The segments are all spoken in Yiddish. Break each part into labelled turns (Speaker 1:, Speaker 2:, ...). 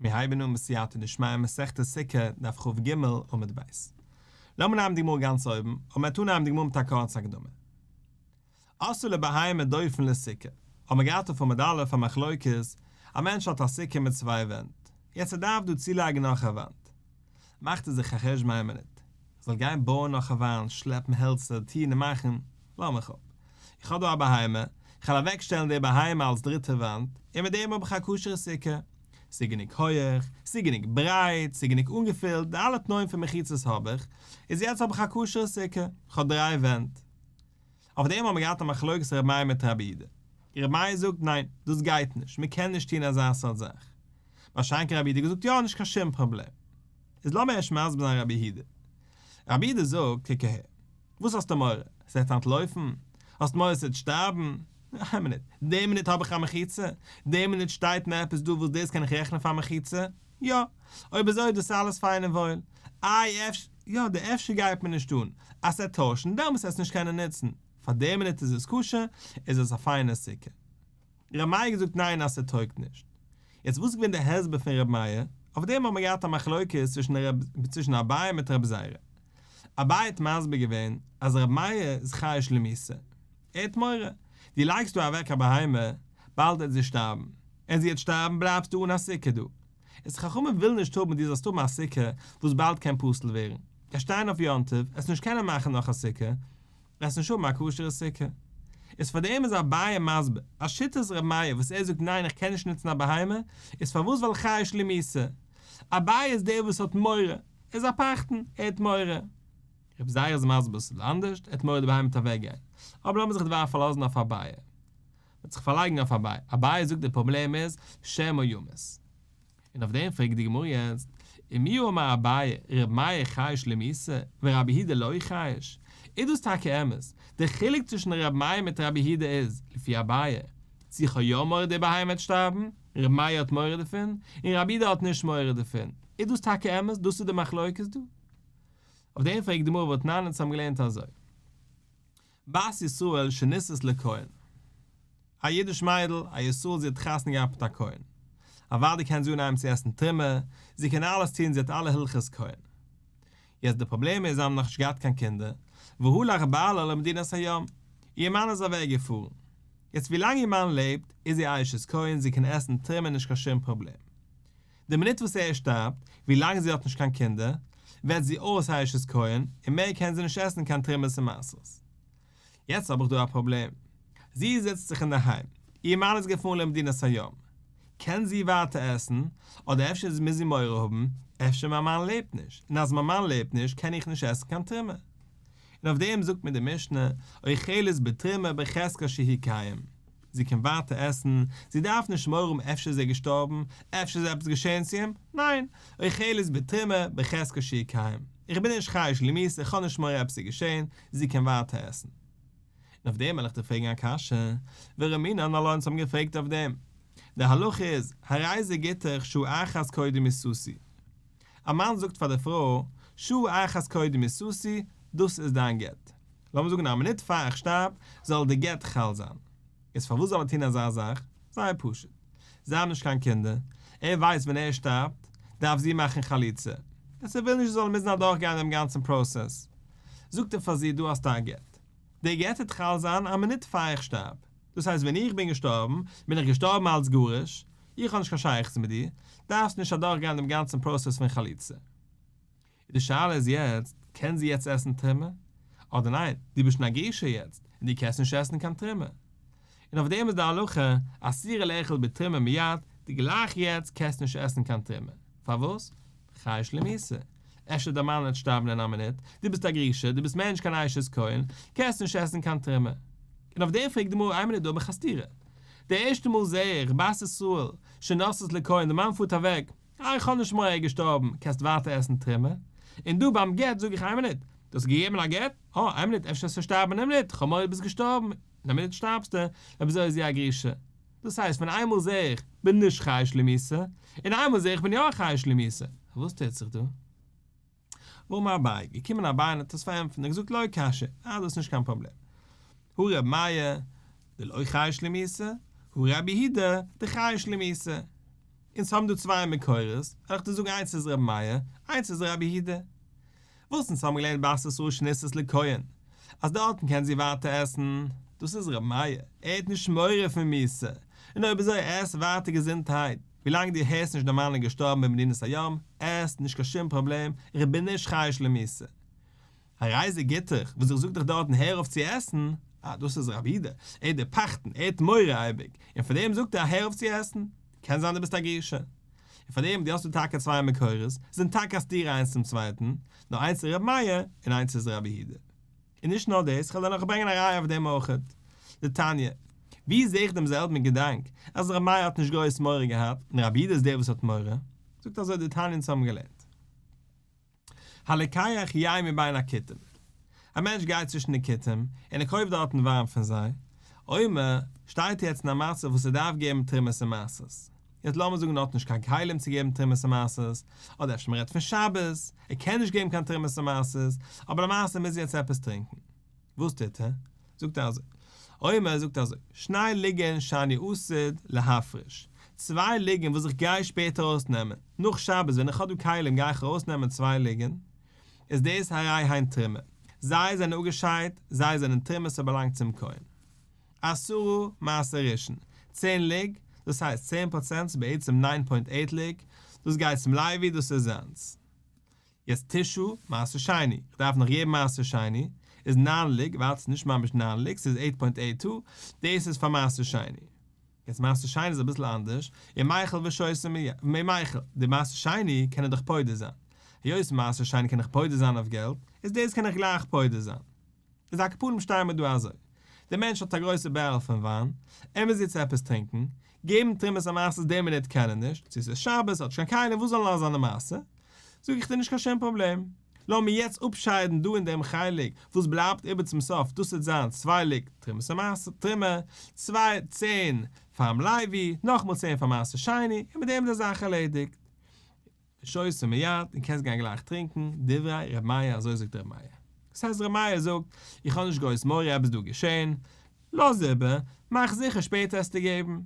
Speaker 1: מיר הייבן אן בסייעתא דשמיא מסכת סוכה, דף כ"ג, עמוד ב'. לאמיר נעמען די גמרא גאנץ אויבן, און מ'וועט אנהייבן די גמרא מיט א קורצע הקדמה. עשאה לו בהמה דופן לסוכה, האבן מיר געהאט אויף עמוד א' א מחלוקת, א מענטש האט א סוכה מיט צוויי ווענט, יעצט ער דארף דא צולייגן נאך א וואנט, מאכט ער זיך א חשבון איין מינוט, איך זאל גיין בויען נאך א וואנט, שלעפן העלצער, טון און מאכן, לאז מיך אפ. איך האב דא א בהמה, איך וועל אוועקשטעלן די בהמה אלס דריטע וואנט, און מיט דעם האב איך א כשר'ע סוכה. ס'איז גענוג הויעך, ס'איז גענוג ברייט, ס'איז גענוג אנגעפילט, די אלע תנאים פון מחיצות האב איך, איז יעצט האב איך א כשר'ע סוכה, איך האב דריי ווענט. אויף דעם האבן מיר געהאט א מחלוקת ר' מאיר מיט רבי יהודה. ר' מאיר זאגט ניין, דאס גייט נישט, מען קען נישט טון אזא סארט זאך. מה שאין כן רבי יהודה געזאגט יא, נישט קיין שום פראבלעם. איז לאמיר ערשט מסביר זיין רבי יהודה. רבי יהודה זאגט, קוק אהער, וואס האסטו מורא? ס'וועט אנטלויפן? האסט מורא ס'וועט שטארבן? איין מינוט, די מינוט האב איך א מחיצה? די מינוט שטייט מיר עפעס דא וואס דאס קען איך רעכענען פאר מחיצה? יא. אויב אזוי איז דאס אלעס פיין און וואויל. איי אפשר, יא די אפשר גייט מיר נישט אן. אז ס'וועט טוישן, דעמאלטס וועסט נישט קענען נוצן. פאר די מינוט איז עס כשר, איז עס א פיינע סוכה. ר' מאיר האט געזאגט ניין אז ס'טויגט נישט. יעצט וואס איז געווען די הסבר פון ר' מאיר? אויף דעם האט מען געהאט א מחלוקת צווישן אביי מיט ר' זירא. אביי האט מסביר געווען אז ר' מאיר איז חייש למיתה. ער האט מורא. דו לייגסט דא אוועק א בהמה, באלד וועט זי שטארבן. און זי וועט שטארבן בלייבסטו אן א סוכה דא. איז חכמים ווילן נישט האבן דו זאלסט האבן א סוכה וואס באלד קען פסול ווערן. וועסט שטיין אויף יום טוב, וועסט נישט קענען מאכן נאך א סוכה, וועסט נישט האבן א כשר'ע סוכה. איז פאר דעם איז אביי מסביר אז שיטת ר' מאיר וואס ער זאגט ניין איך קען נישט נוצן א בהמה, איז פארוואס ווייל חייש למיתה. אביי איז דער וואס האט מורא, ער איז א פחדן, ער האט מורא. רבי זירא איז מסביר ס'איז אנדערש, ער האט מורא די בהמה וועט אוועק גיין. אבער לאמיר זיך דערווייל פארלאזן אויף אביי. מ'וועט זיך פארלייגן אויף אביי. אביי זאגט די פראבלעם איז שמא ימות. און אויף דעם פרעגט די גמרא יעצט, ומי אמר אביי ר' מאיר חייש למיתה ורבי יהודה לא חייש, איז דאס טאקע אמת? די חילוק צווישן ר' מאיר מיט רבי יהודה איז, לפי אביי, צו איך האב יא מורא די בהמה וועט שטארבן, ר' מאיר האט מורא דערפון, און רבי יהודה האט נישט מורא דערפון, איז דאס טאקע אמת? דאס איז די מחלוקת דא? אויף דעם פרעגט די גמרא והתנן אונז האבן געלערנט אזוי. בת ישראל שנישאת לכהן. א אידיש מיידל, א ישראל זי האט חתונה געהאט מיט א כהן. אוודאי קען זי אנהייבן צו עסן תרומה, זי קען אלעס טון זי האט אלע הלכות כהן. יעצט די פראבלעם איז זיי האבן נאכנישט געהאט קיין קינדער, והלך בעלה למדינת הים, איר מאן איז אוועק געפארן. יעצט ווילאנג איר מאן לעבט איז זי אשת כהן זי קען עסן תרומה נישט קיין שום פראבלעם. די מינוט וואס ער שטארבט, ווילאנג זי האט נישט קיין קינדער, ווערט זי אויס אשת כהן, און מער קען זי נישט עסן קיין תרומות און מעשרות. יעצט האב איך דא א פראבלעם. זי זיצט זיך אינדערהיים, איר מאן איז געפארן למדינת הים. קען זי ווייטער עסן, אדער אפשר מוז זי מורא האבן, אפשר מיין מאן לעבט נישט, און אז מיין מאן לעבט נישט קען איך נישט עסן קיין תרומה. און אויף דעם זאגט מיר די משנה, אוכלת בתרומה בחזקת שהוא קיים. זי קען ווייטער עסן, זי דארף נישט מורא האבן אפשר איז ער געשטארבן, אפשר איז עפעס געשען צו אים, ניין, אוכלת בתרומה בחזקת שהוא קיים, איך בין נישט חייש למיתה, איך האב נישט מורא עפעס איז געשען, זי קען ווייטער עסן. און אויף דעם וועל איך דיר פרעגן א קשיא, ורמינן עלה אונז האבן געפרעגט אויף דעם, די הלכה איז, הרי זה גיטך שעה אחת קודם מיתתי, א מאן זאגט פאר די פרוי, שעה אחת קודם מיתתי, דאס איז דיין גט. לאמיר זאגן א מינוט פאר איך שטארב, זאל די גט חל זיין. איז פארוואס זאל ער טון אזא זאך? זייער פשוט. זיי האבן נישט קיין קינדער, ער ווייסט ווען ער שטארבט, דארף זי מאכן חליצה. און ער וויל נישט זי זאל מוזן אדורכגיין דעם גאנצן פראסעס. זאגט ער פאר זי, דא האסטו א גט. די גט וועט חל זיין א מינוט פאר איך שטארב. דאס הייסט ווען איך בין געשטארבן, בין איך געשטארבן אלס גרוש, איך האב נישט קיין שייכות מיט דיר, דארפסט נישט אדורכגיין דעם גאנצן פראסעס פון חליצה. די שאלה איז יעצט, קען זי יעצט עסן תרומה? אדער ניין, דו ביסט שוין א גרושה יעצט, און דו קענסט נישט עסן קיין תרומה. און אויף דעם איז די הלכה, אסורה לאכול בתרומה מיד, דו גלייך יעצט קענסט נישט עסן קיין תרומה. פארוואס? חייש למיתה. אפשר דיין מאן וועט שטארבן אין א מינוט, דו ביסט א גרושה, דו ביסט מער נישט קיין אשת כהן, קענסט נישט עסן קיין תרומה. און אויף דעם פרעגט די גמרא, איין מינוט דא האב איך א סתירה. די ערשטע מאל זעה איך, בת ישראל, שנשאת לכהן, די מאן פארט אוועק, אה איך האב נישט מורא ער איז געשטארבן, קענסט ווייטער עסן תרומה. און דא ביים גט זאג איך איין מינוט, דו האסט געגעבן א גט? אה איין מינוט אפשר וועסטו שטארבן אין א מינוט, כ'האב מורא דו ביסט געשטארבן, אין א מינוט שטארבסטו, אויב אזוי איז זי א גרושה. דאס הייסט פון איינמאל זעה איך בין נישט חייש למיתה, און איינמאל זעה איך בין יא חייש למיתה. וואס טוט זיך דא? ואמר אביי, געקומען אביי און האט עס פארענטפערט און געזאגט לא קשיא, אה דאס איז נישט קיין פראבלעם. הא ר' מאיר, דלא חייש למיתה, הא ר' יהודה, דחייש למיתה. אונז האבן דא צוויי מקורות, וועל איך דיר זאגן איינס איז רבי מאיר, איינס איז רבי יהודה. וואס אונז האבן געלערנט בת ישראל שנישאת לכהן, אז דארטן קען זי ווייטער עסן, דאס איז רבי מאיר, ער האט נישט מורא פון מיתה, און אויב אזוי עס ווייטער געזונטהייט, ווילאנג דו הערסט נישט דיין מאן איז געשטארבן במדינת הים, עס, נישט קיין שום פראבלעם, איך בין נישט חושש למיתה. הרי זה גיטך, וואס איך זאג דיך דארטן הער אויף צו עסן, אה דאס איז רבי יהודה, ער איז דער פחדן, ער האט מורא אייביג, און פאר דעם זאגט ער הער אויף צו עסן, קען זיין דו ביסט א גרושה. און פאר דעם דו האסט דא טאקע צוויי מקורות, זענען טאקע א סתירה איינס צום צווייטן, נאר איינס איז רבי מאיר און איינס איז רבי יהודה. און נישט נאר דאס, כ'וועל דיר נאך ברענגען א ראיה אויף דעם אויכעט. דתניא, ווי זעה איך דעם זעלבן געדאנק, אז רבי מאיר האט נישט גרויס מורא געהאט, און רבי יהודה איז דער וואס האט מורא? זאגט אזוי דתניא אונז האבן געלערנט. הלוקח יין מבין הכותים, א מענטש גייט צווישן די כותים און ער קויפט דארטן וויין פון זיי, אומר, שטייט ער יעצט אין א מצב וואס ער דארף געבן תרומות און מעשרות, יעצט לאמיר זאגן ער האט נישט קיין כלים צו געבן תרומות און מעשרות, אדער אפשר מען רעדט פון שבת, ער קען נישט געבן קיין תרומות און מעשרות, אבער למעשה מוז ער יעצט עפעס טרינקען. וואס טוט ער? זאגט ער אזוי, אומר זאגט אזוי, שני לוגין שאני עתיד להפריש, צוויי לוגין וואס איך גיי שפעטער ארויסנעמען, נאך שבת ווען איך האב דא כלים גיי איך ארויסנעמען צוויי לוגין, איז דאס הרי הן תרומה, זיי זענען אפגעשיידט, זיי זענען תרומה ס'באלאנגט צום כהן. עשרה מעשר ראשון, צען לוג, דאס הייסט צען פראצענט ס'איז בעצם nine point eight לוג, דאס גייט צום לוי דאס איז זיינס. יעצט תשעה מעשר שני, איך דארף נאך געבן מעשר שני, איז נײַן לוג, ווארט ס'איז נישט ממש נײַן לוג, ס'איז eight point eight two, דאס איז פאר מעשר שני. יעצט מעשר שני איז אביסל אנדערש, ומיחל ושותה ומיחל, די מעשר שני קען ער דאך פודה זיין, היות מעשר שני קען איך פודה זיין אויף געלט, איז דאס קען איך גלייך פודה זיין. איז על כל פנים שטייען מיר דא אזוי, דער מענטש האט א גרויסע barrel פון וויין, ער מוז יעצט עפעס טרינקען, געבן תרומות ומעשרות די מינוט קען ער נישט, צו ס'איז שבת, האט נישט קיין כלים, וואס זאל נאר זיין די מעשה? זאג איך דיר נישט קיין שום פראבלעם, לאמיר יעצט אפשיידן דא אין דעם חלק וואס בלייבט איבער צום סוף, דאס וועט זיין צוויי לוג תרומות ומעשרות, תרומה, צוויי, צען פאר'ן לוי, נאכאמאל צען פאר מעשר שני, און מיט דעם איז די זאך ערלעדיגט. ושותה מיד, און קענסט גיין גלייך טרינקען, דברי ר' מאיר אזוי זאגט ר' מאיר. דאס הייסט ר' מאיר זאגט, איך האב נישט גרויס מורא עפעס דא געשען, לאז איבער, מאך זיכער שפעטער עס צו געבן.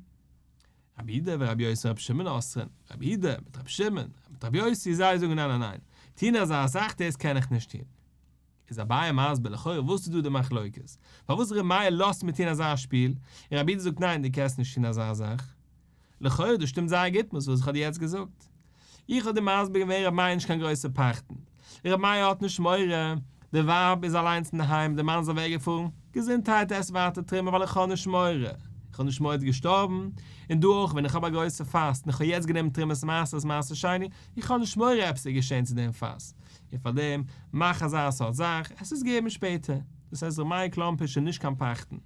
Speaker 1: רבי יהודה ורבי יוסי ורבי שמעון אוסרין, רבי יהודה מיט רבי שמעון מיט רבי יוסי זיי זאגן ניין ניין ניין, טון אזא זאך דאס קען איך נישט טון. איז אביי מסביר לכאורה וואס איז דא די מחלוקת? פארוואס ר' מאיר לאזט מיר טון אזא שפיל, און רבי יהודה זאגט ניין דו קענסט נישט טון אזא זאך? לכאורה דאס שטימט זייער גוט מיט וואס איך האב דיר יעצט געזאגט. איך האב דיר מסביר געווען ר' מאיר איז נישט קיין גרויסער פחדן, ר' מאיר האט נישט מורא, די ווייב איז אליינס אינדערהיים, די מאן איז אוועקגעפארן, געזונטהייט עס ווייטער תרומה ווייל איך האב נישט מורא, איך האב נישט מורא איז געשטארבן, און דא אויך ווען איך האב א גרויסע פאס און איך האב יעצט גענומען תרומת מעשרות מעשר שני, איך האב נישט מורא עפעס איז געשען צו דעם פאס, און פאר דעם מאך אזא סארט זאך, עס איז געבן שפעטער, דאס הייסט ר' מאיר קלאמפיש איז נישט קיין פחדן.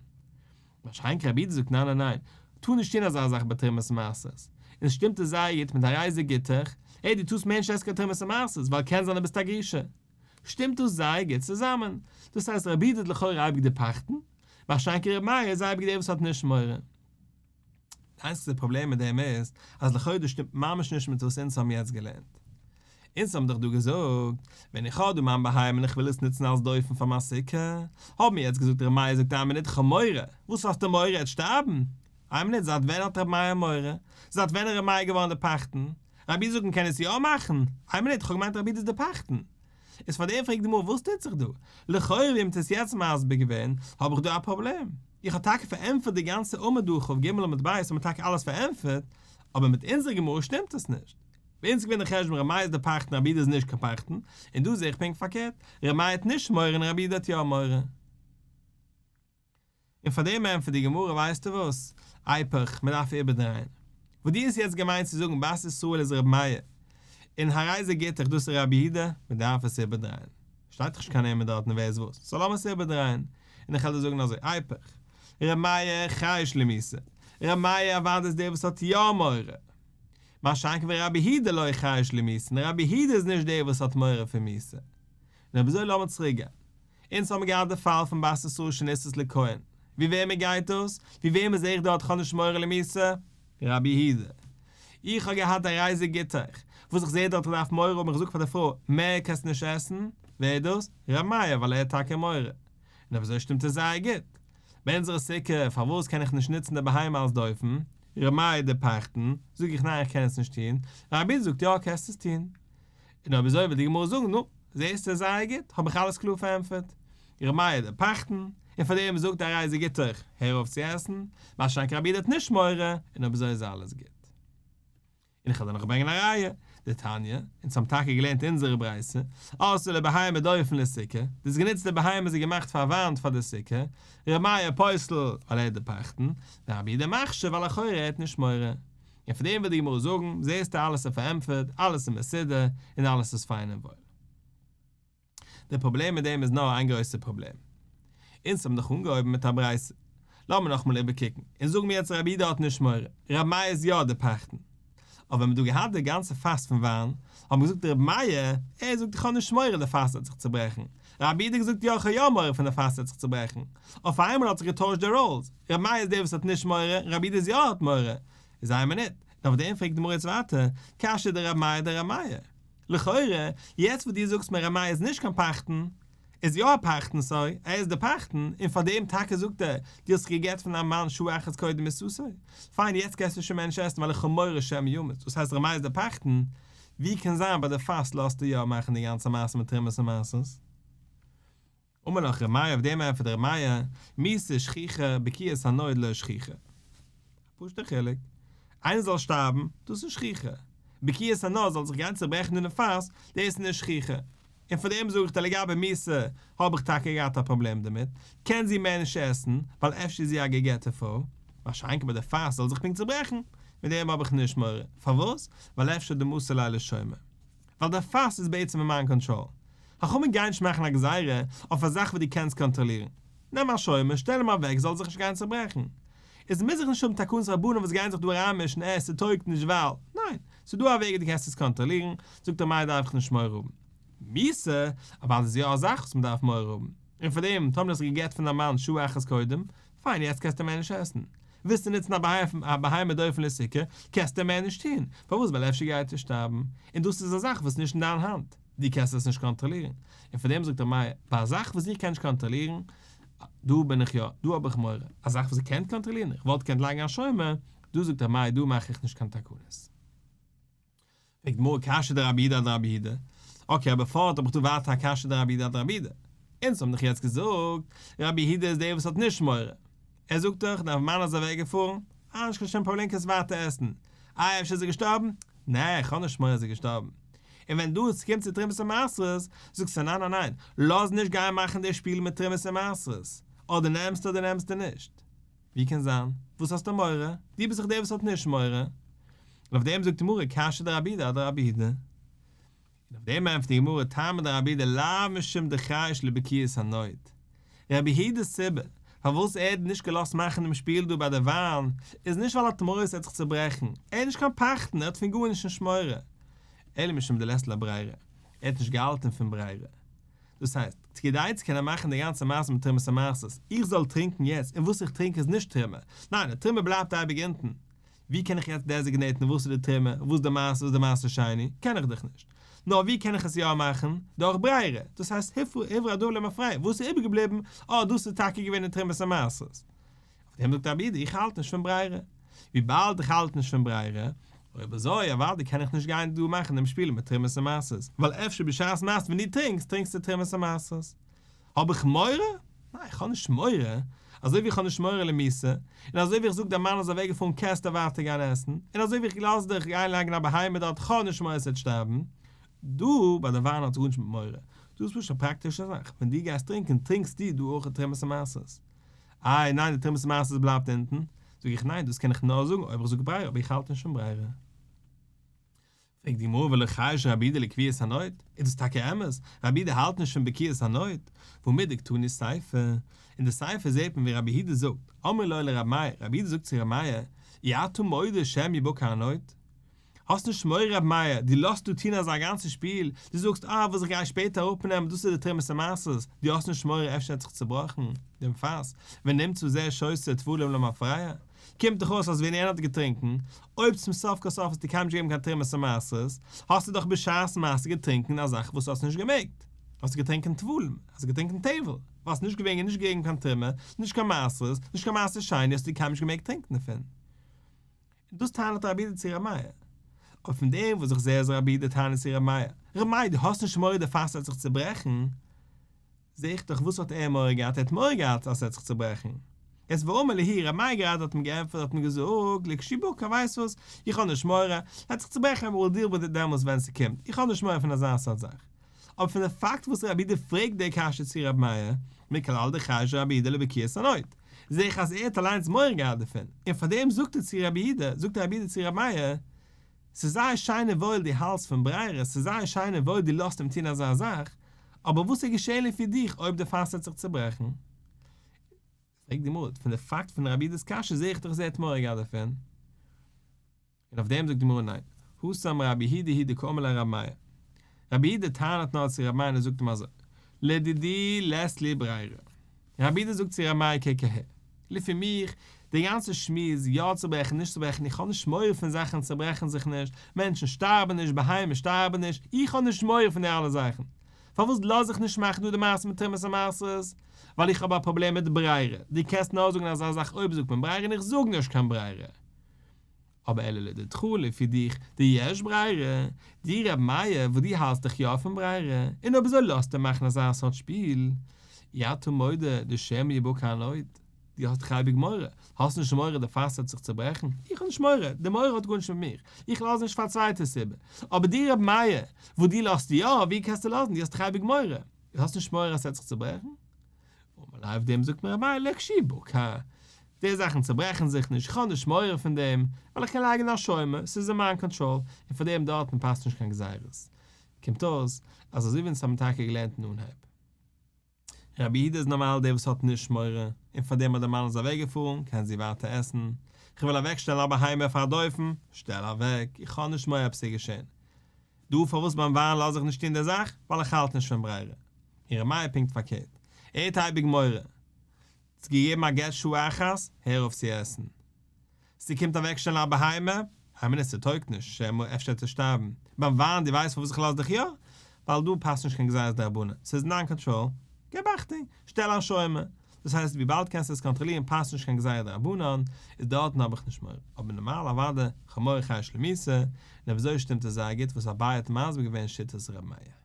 Speaker 1: מה שאין כן רבי יהודה זאגט ניין ניין ניין, טאר נישט טון אזא זאך ביי תרומת מעשרות, און עס שטימט עס זייער גוט מיט הרי זה גיטך, העי דו טארסט מער נישט עסן קיין תרומת מעשרות ווייל קען זיין דו ביסט א גרושה. שטימט דאס זייער גוט צוזאמען. דאס הייסט רבי יהודה איז לכאורה אייביג דער פחדן, מה שאין כן רבי מאיר איז אייביג דער וואס האט נישט מורא. די איינציגסטע פראבלעם מיט דעם איז אז לכאורה דאס שטימט ממש נישט מיט וואס אונז האבן יעצט געלערנט. אונז האבן דאך דא געזאגט, ווען איך האב דא מיין בהמה און איך וויל עס נוצן אלס דופן פאר מיין סוכה, האבן מיר יעצט געזאגט ר' מאיר זאגט איין מינוט איך האב מורא, וואס האסטו מורא ער וועט שטארבן? איין מינוט זייט ווען האט ר' מאיר מורא? זייט ווען איז ר' מאיר געווארן די פחדן? רבי זאגט מען קען עס יא מאכן? איין מינוט איך האב געמיינט רבי איז די פחדן. איז פאר דעם פרעגט די גמרא וואס טוט זיך דא? לכאורה ווי מ'האט עס יעצט מסביר געווען האב איך דא א פראבלעם. איך האב טאקע פארענטפערט די גאנצע עמוד דא כ"ג עמוד ב' האט מען טאקע אלעס פארענטפערט, אבער מיט אונזער גמרא שטימט עס נישט. ביי אונז איז געווען די חשבון ר' מאיר איז די פחדן רבי יהודה איז נישט קיין פחדן, און דא זעה איך פונקט פארקערט, ר' מאיר האט נישט מורא און רבי יהודה האט יא מורא. און פאר דעם ענטפערט די גמרא ווייסטו וואס, איפוך, מען דארף איבערדרייען. וואס דו האסט יעצט געמיינט צו זאגן בת ישראל איז רבי מאיר, און הרי זה גיטך דאס איז רבי יהודה, מען דארף עס איבערדרייען. שטייט דאך נישט קיין נעמען דארטן ווער איז וואס, סאו לאמיר עס איבערדרייען. און איך וועל דיר זאגן אזוי, איפוך, רבי מאיר חייש למיתה, רבי מאיר אוודאי איז דער וואס האט יא מורא. מה שאין כן ורבי יהודה לא חייש למיתה, און רבי יהודה איז נישט דער וואס האט מורא פון מיתה. און אויב אזוי לאמיר צוריק גיין. אונז האבן געהאט די פאל פון בת ישראל שנישאת לכהן. ווי וועמען גייט דאס? ווי וועמען זעה איך דארט כ'האב נישט מורא למיתה? רבי יהודה. איך האב געהאט הרי זה גיטך, וואס איך זעה דארט איך דארף מורא האבן איך זאג פאר די פרוי מער קענסט נישט עסן, ווער איז דאס? רבי מאיר ווייל ער האט טאקע מורא. און אויב אזוי שטימט עס זייער גוט. ביי אונזערע סוכה, פארוואס קען איך נישט נוצן די בהמה אלס דופן? ר' מאיר דער פחדן, זאג איך ניין איך קען עס נישט טון, רבי יהודה זאגט יא קענסט עס טון. און אויב אזוי וועט די גמרא זאגן נו, זעסטו זייער גוט, האב איך אלעס קלאר פארענטפערט. ר' מאיר דער פחדן, און פאר דעם זאגט הרי זה גיטך, הער אויף צו עסן, מה שאין כן רבי יהודה האט נישט מורא, און אויב אזוי איז אלעס גוט. און איך וועל דיר נאך ברענגען א ראיה, דתניא, אונז האבן טאקע געלערנט אונזערע ברייתא, עשאה לבהמה דופן לסוכה, דו האסט גענוצט די בהמה זי געמאכט פאר א וואנט פאר די סוכה, ר' מאיר פוסל ווייל ער איז דער פחדן, ורבי יהודה מכשיר ווייל לכאורה ער האט נישט מורא. און פון דעם וועט די גמרא זאגן, זעסטו אלעס איז פארענטפערט, אלעס איז מסודר, און אלעס איז פיין און וואויל. דער פראבלעם מיט דעם איז נאר איין גרויסער פראבלעם. אונז האבן דאך אנגעהויבן מיט א ברייתא. לאמיר נאכאמאל איבערקוקן, און זאגן מיר יעצט רבי יהודה האט נישט מורא, רבי מאיר איז יא דער פחדן. אבער ווען מ'האט דא געהאט די גאנצע פאס פון וויין, האט מען געזאגט רבי מאיר, ער זאגט איך האב נישט מורא די פאס וועט זיך צוברעכן. רבי יהודה האט געזאגט יא איך האב יא מורא פון די פאס וועט זיך צוברעכן. אויף איינמאל האט זיך געטוישט די ראלס, רבי מאיר איז דער וואס האט נישט מורא, רבי יהודה איז יא האט מורא. איז איין מינוט, און אויף דעם פרעגט די גמרא יעצט ווייטער, קשיא דרבי מאיר אדרבי מאיר. לכאורה, יעצט וואס דו זאגסט מיר ר' מאיר איז נישט קיין פחדן, איז יא א פחדן, סארי, ער איז די פחדן, און פאר דעם טאקע זאגט ער, דו האסט זיך גע'גט פון דיין מאן שעה אחת קודם מיתתו, פיין יעצט קענסטו שוין מער נישט עסן ווייל איך האב מורא שמא ימות, דאס הייסט ר' מאיר איז די פחדן, ווי קען זיין ביי די פאס לאזטו יא מאכן די גאנצע מעשה מיט תרומות און מעשרות? אמר לך ר' מאיר אויף דעם ענטפערט ר' מאיר, מיתה שכיחא, בקיעת הנוד לא שכיחא. א פשוט'ער חילוק. איינער זאל שטארבן, דאס איז שכיחא. בקיעת הנוד זאל זיך גיין צוברעכן אינעם פאס, דאס איז נישט שכיחא. און פאר דעם זאג איך דיר לגבי מיתה האב איך טאקע געהאט א פראבלעם דערמיט, קען זי מער נישט עסן, ווייל אפשר איז זי א גע'גט'ע פרוי. מה שאין כן ביי די פאס זאל זיך פונקט צוברעכן, מיט דעם האב איך נישט מורא. פארוואס? ווייל אפשר דמסר ליה לשומר. ווייל דער פאס איז בעצם אין מיין קאנטראל. חכמים גייען נישט מאכן א גזירה אויף א זאך וואס דו קענסט קאנטראלירן. נעם א שומר, שטעל אים אוועק זאל זיך נישט גיין צוברעכן. עס מוז זיך נישט האבן תקנות רבנן וואס גייען זיך דא אריינמישן אה ס'טויגט נישט ווייל. ניין, ס'איז דא א וועג ווי דו קענסט עס קאנטראלירן, זאגט ר' מאיר דארף איך נישט מורא האבן. מיתה, אוודאי איז יא א זאך וואס מ'דארף מורא האבן. און פאר דעם, טאמער האסט גע'גט פון דיין מאן שעה אחת קודם, פיין יעצט קענסטו מער נישט עסן. ווילסטו נוצן א בהמה דופן לסוכה, קענסטו מער נישט טון, פארוואס ווייל אפשר גייט ער שטארבן, און דאס איז א זאך וואס איז נישט אין דיין האנט, דו קענסט עס נישט קאנטראלירן, און פאר דעם זאגט ר' מאיר, ביי א זאך וואס איך קען נישט קאנטראלירן, דא בין איך יא, דא האב איך מורא, א זאך וואס איך קען קאנטראלירן, איך וואלט געקענט לייגן א שומר, דא זאגט ר' מאיר דא מאך איך נישט קיין תקנות. פרעגט די גמרא קשיא דרבי יהודה אדרבי יהודה, אקעי אבער פארט האב איך דא ווייטער א קשיא דרבי יהודה אדרבי יהודה, אונז האבן דאך יעצט געזאגט רבי יהודה איז דער וואס האט נישט מורא, ער זאגט דאך דיין מאן איז אוועק געפארן, אה נישט קיין שום פראבלעם קענסט ווייטער עסן, איי אפשר איז ער געשטארבן, נע איך האב נישט מורא אז ער איז געשטארבן, און ווען דא ס'קומט צו תרומות ומעשרות זאגסטו ניין ניין ניין לאז נישט גיין מאכן די שפיל מיט תרומות ומעשרות, אדער נעמסטו אדער נעמסטו נישט. ווי קען זיין? וואס האסטו מורא? דו ביסט דאך דער וואס האט נישט מורא. און אויף דעם זאגט די גמרא קשיא דרבי יהודה אדרבי יהודה. און אויף דעם ענטפערט די גמרא טעמא דרבי יהודה לאו משום דחייש לבקיעת הנוד. רבי יהודה'ס סיבה פארוואס ער האט נישט געלאזט מאכן דעם שפיל דא ביי די וויין איז נישט ווייל ער האט מורא ס'וועט זיך צוברעכן, ער איז נישט קיין פחדן, ער האט פון גארנישט נישט מורא. אלא משום דלית ליה ברירה, ער האט נישט געהאלטן פון ברירה. דאס הייסט, כדי צו קענען מאכן די גאנצע מעשה מיט תרומות ומעשרות, איך זאל טרינקן יעצט און וואס איך טרינק איז נישט תרומה, ניין, די תרומה בלייבט אייביג אונטן, ווי קען איך יעצט דעזיגנעיטן וואס איז די תרומה, וואס די מעשר, וואס די מעשר שני, קען איך דאך נישט. נאר ווי קען איך עס יא מאכן? דורך ברירה, דאס הייסט הוברר הדבר למפרע, וואס איז איבערגעבליבן, אה דאס איז טאקע געווען די תרומות ומעשרות. אויף דעם זאגט רבי יהודה איך האלט נישט פון ברירה. וויבאלד איך האלט נישט פון ברירה, אויב אזוי אוודאי קען איך נישט גיין דא מאכן דעם שפיל מיט תרומות ומעשרות, ווייל אפשר בשעת מעשה ווען דו טרינקסט, טרינקסטו תרומות ומעשרות. האב איך מורא? ניין איך האב נישט מורא, אזוי ווי איך האב נישט מורא למיתה, און אזוי ווי איך זאג דיין מאן איז אוועק געפארן קענסטו ווייטער גיין עסן, און אזוי ווי איך לאז דיך גיין לייגן א בהמה דארט איך האב נישט מורא עס וועט שטארבן, דא ביי די וויין האט עס גארנישט מיט מורא, דא איז פשוט א פראקטישע זאך, ווען דו גייסט טרינקען טרינקסטו דא אויך תרומות ומעשרות. איי ניין די תרומות ומעשרות בלייבט אונטן? זאג איך ניין דאס קען איך נאר זאגן אויב איך זאג ברירה אבער איך האלט נישט פון ברירה. פרעגט די גמרא ולא חייש רבי יהודה לבקיעת הנוד? איז דאס טאקע אמת? רבי יהודה האלט נישט פון בקיעת הנוד? והא מדקתני סיפא, אין די סיפא זעט מען ווי רבי יהודה זאגט, אמרו לו לרבי מאיר, רבי יהודה זאגט צו רבי מאיר, אי אתה מודה שמא יבקע הנוד? האסט נישט מורא רבי מאיר, דו לאזט דא טון אזא גאנצע שפיל, דו זאגסט אה וואס איך גיי שפעטער אראפנעמען דאס איז די תרומות ומעשרות, דו האסט נישט מורא אפשר האט זיך צובראכן דעם פאס, ונמצא זה שותה טבלים למפרע, קומט דאך אויס אז ווען יענער האט געטרינקן, אויב צום סוף כל סוף האסטו קיינמאל נישט געגעבן קיין תרומות ומעשרות, האסטו דאך בשעת מעשה געטרינקן א זאך וואס האסט נישט געמעגט, האסטו געטרינקען טבלים, האסטו געטרינקען טבל, ווייל ס'איז נישט געווען נישט געגעבן קיין תרומה, נישט קיין מעשרות, נישט קיין מעשר שני האסטו קיינמאל נישט געמעגט טרינקן דערפון. און דאס טענה'ט רבי יהודה צו ר' מאיר. אבער פון דעם וואס איך זע אז רבי יהודה טענה'ט צו ר' מאיר, ר' מאיר דו האסט נישט מורא די פאס וועט זיך צוברעכן, זע איך דאך וואס האט ער מורא געהאט, ער האט מורא געהאט אז ס'וועט זיך צוברעכן. איז ואמר להו, ר' מאיר גראדע האט אים געענטפערט האט אים געזאגט, לכשיבקע ווייסט וואס, איך האב נישט מורא, ס'וועט זיך צוברעכן we'll deal with it דעמאלס ווען ס'קומט, איך האב נישט מורא פון אזא סארט זאך. אבער פון די פאקט וואס רבי יהודה פרעגט די קשיא צו רבי מאיר, מכלל דחייש רבי יהודה לבקיעת הנוד, זע איך אז ער האט אליינס מורא געהאט דערפון, און פארדעם זאגט ער צו רבי יהודה, זאגט רבי יהודה צו רבי מאיר, ס'איז זייער שיין און וואויל דו האלטסט פון ברירה, ס'איז זייער שיין און וואויל דו לאזט אים טון אזא זאך, אבער וואס איז געשען לפי דיך אויב די פאס וועט זיך צוברעכן? פרעגט די גמרא, פון די פאקט פון רבי יהודה'ס קשיא זע איך דאך אז ער האט מורא געהאט דערפון. און אויף דעם זאגט די גמרא ניין, התם רבי יהודה הוא דקאמר ליה לרבי מאיר. רבי יהודה טענה'ט נאר צו רבי מאיר און ער זאגט אים אזוי, לדידי לית לי ברירה. רבי יהודה זאגט צו רבי מאיר קוק אהער, לפי מיך, די גאנצע שמועס יא צוברעכן נישט צוברעכן איך האב נישט מורא פון זאכן צוברעכן זיך נישט, מענטשן שטארבן נישט בהמות שטארבן נישט, איך האב נישט מורא פון די אלע זאכן. פארוואס לאז איך נישט מאכן דא די מעשה מיט תרומות ומעשרות? ווייל איך האב א פראבלעם מיט ברירה, דו קענסט נאר זאגן אזא זאך אויב זאגט מען ברירה און איך זאג נישט קיין ברירה. אבער אלא לדידך לפי דיך דיש ברירה, דו ר' מאיר וואס דו האלטסט דיך יא פון ברירה, און אויב אזוי לאזטו מאכן אזא סארט שפיל, אי אתה מודה דשמא יבקע הנוד, דו האסט דאך אייביג מורא, האסט נישט מורא די פאס וועט זיך צוברעכן? איך האב נישט מורא, די מורא האט גארנישט מיט מיר, איך לאז נישט פאר א צווייטע סיבה, אבער דו ר' מאיר וואס דו לאזט יא, ווי קענסטו לאזן, דו האסט דאך אייביג מורא, דו האסט נישט מורא אז ס'וועט זיך צוברעכן? אמר ליה אויף דעם זאגט אים ר' מאיר לכשיבקע, די זאכן צוברעכן זיך נישט, איך האב נישט מורא פון דעם, ווייל איך קען לייגן א שומר, ס'איז אין מיין קאנטראל, און פאר דעם דארטן פאסט נישט קיין גזירות. קומט אויס, אז אזוי ווי אונז האבן טאקע געלערנט אין אנהייב. רבי יהודה איז נארמאל דער וואס האט נישט מורא, און פאר דעם אז דער מאן איז אוועקגעפארן, קען זי ווייטער עסן. איך וויל אוועקשטעלן א בהמה פאר א דופן, שטעל אוועק, איך האב נישט מורא עפעס איז געשען. דא פארוואס ביים וויין לאז איך נישט טון די זאך? ווייל איך האלט נישט פון ברירה. און ר' מאיר פונקט פארקערט. ער האט אייביג מורא. האסט געגעבן א גט שעה אחת, הער אויף צו עסן. ס'קומט אוועקשטעלן א בהמה, איין מינוט ס'טויגט נישט, שמא אפשר וועט ער שטארבן. ביים וויין דו ווייסט פארוואס איך לאז דיך יא? ווייל דא פאסט נישט קיין גזירת דרבנן, ס'איז אין דיין קאנטראל. געב אכטונג, שטעל א שומר. דאס הייסט וויבאלד קענסטו עס קאנטראלירן פאסט נישט קיין גזירה דרבנן, איז דארטן האב איך נישט מורא, אבער נארמאל אוודאי, כ'האב מורא חייש למיתה, און אויב אזוי שטימט עס זייער גוט וואס אביי האט מסביר געווען שיטת ר' מאיר.